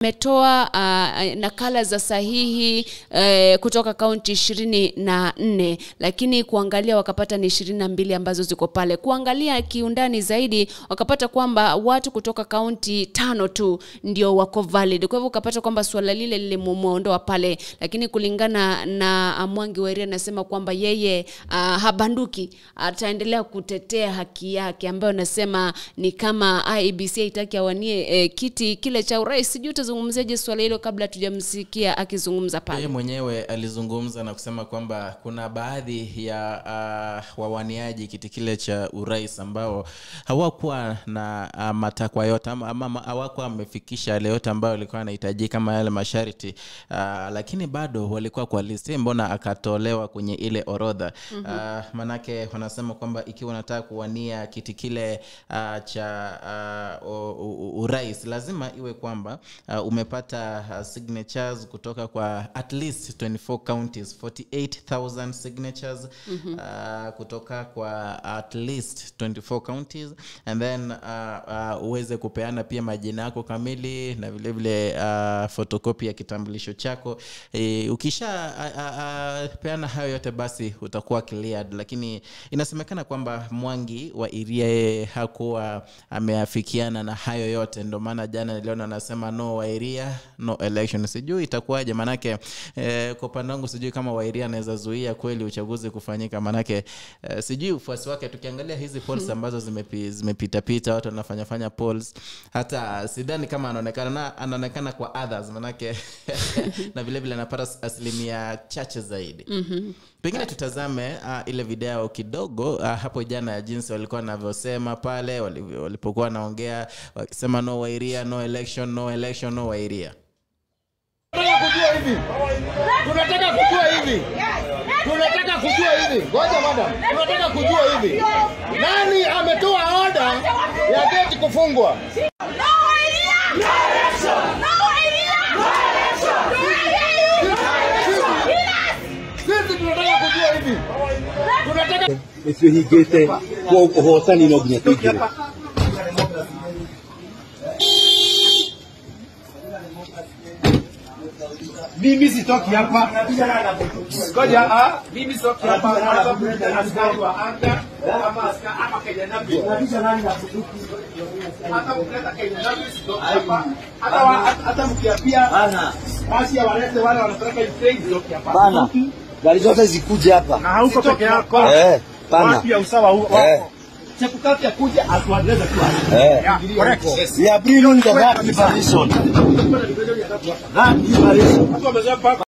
Ametoa nakala za sahihi kutoka kaunti 24, lakini kuangalia wakapata ni 22 ambazo ziko pale. Kuangalia kiundani zaidi wakapata kwamba watu kutoka kaunti 5 tu ndio wako valid. Kwa hivyo ukapata kwamba swala lile lilimuondoa pale, lakini kulingana na Mwangi wa Iria anasema kwamba yeye habanduki, ataendelea kutetea haki yake ambayo anasema ni kama IEBC haitaki awanie kiti kile cha urais. Sijui utazungumziaje swala hilo kabla tujamsikia akizungumza pale. Yeye mwenyewe alizungumza na kusema kwamba kuna baadhi ya wawaniaji kiti kile cha urais ambao hawakuwa na matakwa yote ama hawakuwa wamefikisha yale yote ambayo walikuwa wanahitaji kama yale masharti, lakini bado walikuwa kwa list. Mbona akatolewa kwenye ile orodha? Manake wanasema kwamba ikiwa unataka kuwania kiti kile cha urais lazima iwe kwamba umepata signatures kutoka kwa at least 24 counties, 48,000 signatures kutoka kwa at least 24 counties, and then uweze kupeana pia majina yako kamili na vile vile photocopy ya kitambulisho chako. Ukisha peana hayo yote basi utakuwa cleared. Lakini inasemekana kwamba Mwangi wa Iria hakuwa ameafikiana na hayo yote, ndio maana jana niliona anasema no wa Iria no election. Sijui itakuwaje, manake kwa upande wangu sijui kama wa Iria anaweza zuia kweli uchaguzi kufanyika, manake sijui ufuasi wake. Tukiangalia hizi polls ambazo zimepita pita, watu wanafanya fanya polls, hata sidhani kama anaonekana, na anaonekana kwa others manake na vile vile anapata asilimia chache zaidi. Pengine tutazame ile video kidogo hapo jana ya jinsi walikuwa wanavyosema pale walipokuwa wanaongea wakisema no wa Iria no election, no election, no wa Iria. Tunataka kujua hivi. Tunataka kujua hivi. Ngoja madam. Tunataka kujua hivi. Nani ametoa order ya gate kufungwa? No wa Iria. No election. No wa Iria. No election. Sisi tunataka kujua hivi. Tunataka nitwihingite kwa uhotani no nginya tuingire. Mimi sitoki hapa. Ngoja mimi sitoki hapa. Hata kuleta askari wa anga ama askari ama Kenya Navy. Hata kuleta Kenya Navy sitoki hapa. Hata mkiapia basi ya walete wale wanapeleka Ukraine sitoki hapa. Bana. Gari zote zikuje hapa. Na hauko peke yako. Bana. Wapi ya usawa wako. Chebukati akuja atueleze tu. Correct. We are bringing the liberation. That liberation.